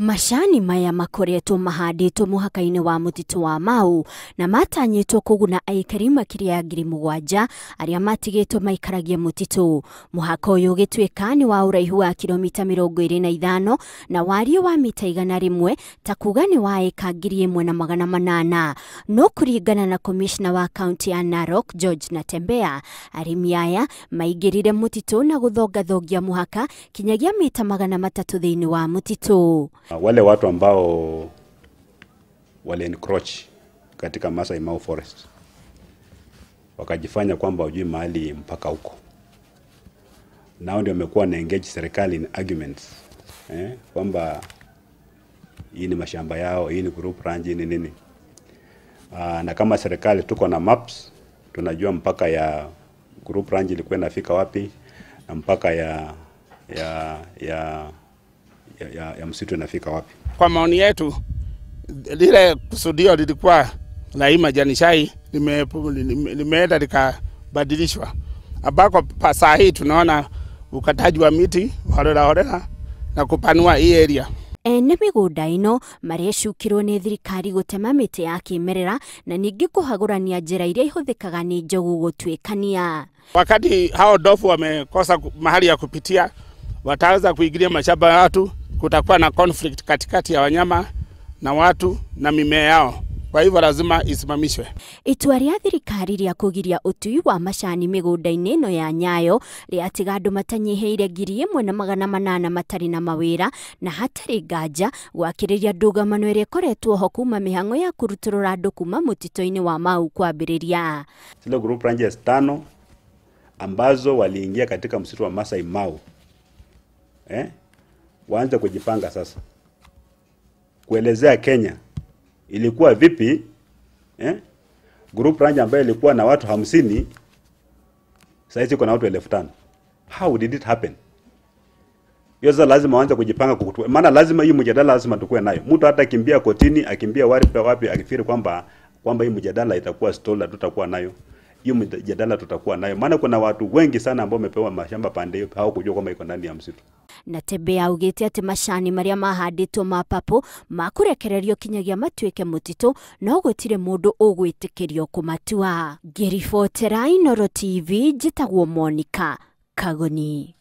Macani maya makoretwo mahandĩtwo mũhaka-inĩ wa mũtitũ wa Mau na matanyĩtwo kũguna aikari makĩria ya 7,000 arĩa matigĩtwo maikaragie mũtitũ. Mũhaka ũyũ ũgĩtuĩka nĩ wa ũraihu wa kilomita 25 na wariĩ wa mita 100, ta kuga nĩ wa ĩka 1,800. No kũringana na komishna wa kaunti ya Narok George Natembeya, arĩmi aya maingĩrire mũtitũ na gũthongathongia mũhaka kinyagia mita 300 thĩinĩ wa mũtitũ. Wale watu ambao wale encroach katika Masai Mau Forest wakajifanya kwamba hujui mahali mpaka huko, nao ndio wamekuwa na engage serikali in arguments, kwamba hii ni mashamba yao, hii ni group ranch, hii ni nini. Na kama serikali tuko na maps, tunajua mpaka ya group ranch ilikuwa inafika wapi na mpaka ya msitu inafika wapi. Kwa maoni yetu, lile kusudio lilikuwa la hii majani chai limeenda likabadilishwa, ambako saa hii tunaona ukataji wa miti holela holela na kupanua hii area. Ene mĩgũnda ĩno marecukĩrwo nĩ thirikari gũtema mĩtĩ ya kĩmerera na ningĩ kũhagũrania njĩra iria ihũthĩkaga nĩ njogu gũtuĩkania. Wakati hao ndovu wamekosa mahali ya kupitia, wataanza kuingilia mashamba ya watu, kutakuwa na conflict katikati ya wanyama na watu na mimea yao. Kwa hivyo lazima isimamishwe. Itua rĩa thirikari rĩa kũgiria ũtui wa macani mĩgũnda-inĩ ĩno ya Nyayo rĩatiga andũ matanyihĩire 1,800 matarĩ na mawĩra, na hatarĩ nganja gwakĩrĩria ndũgamano ĩrĩa ĩkoretwo ho kuma mĩhang'o ya kũrutũrũra andũ kuma mũtitũ-inĩ wa Mau kwambĩrĩria. Zile group ranches 5 ambazo waliingia katika msitu wa Masai Mau, waanze kujipanga sasa kuelezea Kenya ilikuwa vipi, group ranch ambayo ilikuwa na watu 50 sasa iko na watu 5,000. How did it happen? Hiyo sasa lazima waanze kujipanga, maana lazima hii mjadala lazima tukue nayo. Mtu hata akimbia kotini, akimbia wapi wapi, akifikiri kwamba hii mjadala itakuwa stalled, tutakuwa nayo. Hiyo mjadala tutakuwa nayo, maana kuna watu wengi sana ambao wamepewa mashamba pande hiyo hawakujua kwamba iko ndani ya msitu. Natembeya augĩte atĩ macani marĩa mahandĩtwo ma papo makũrekererio kinyagia matuĩke mũtitũ, no gũtirĩ mũndũ ũgwĩtĩkĩrio kũmatua. Ngĩribotera Inooro TV, njĩtagwo Monica Kagoni.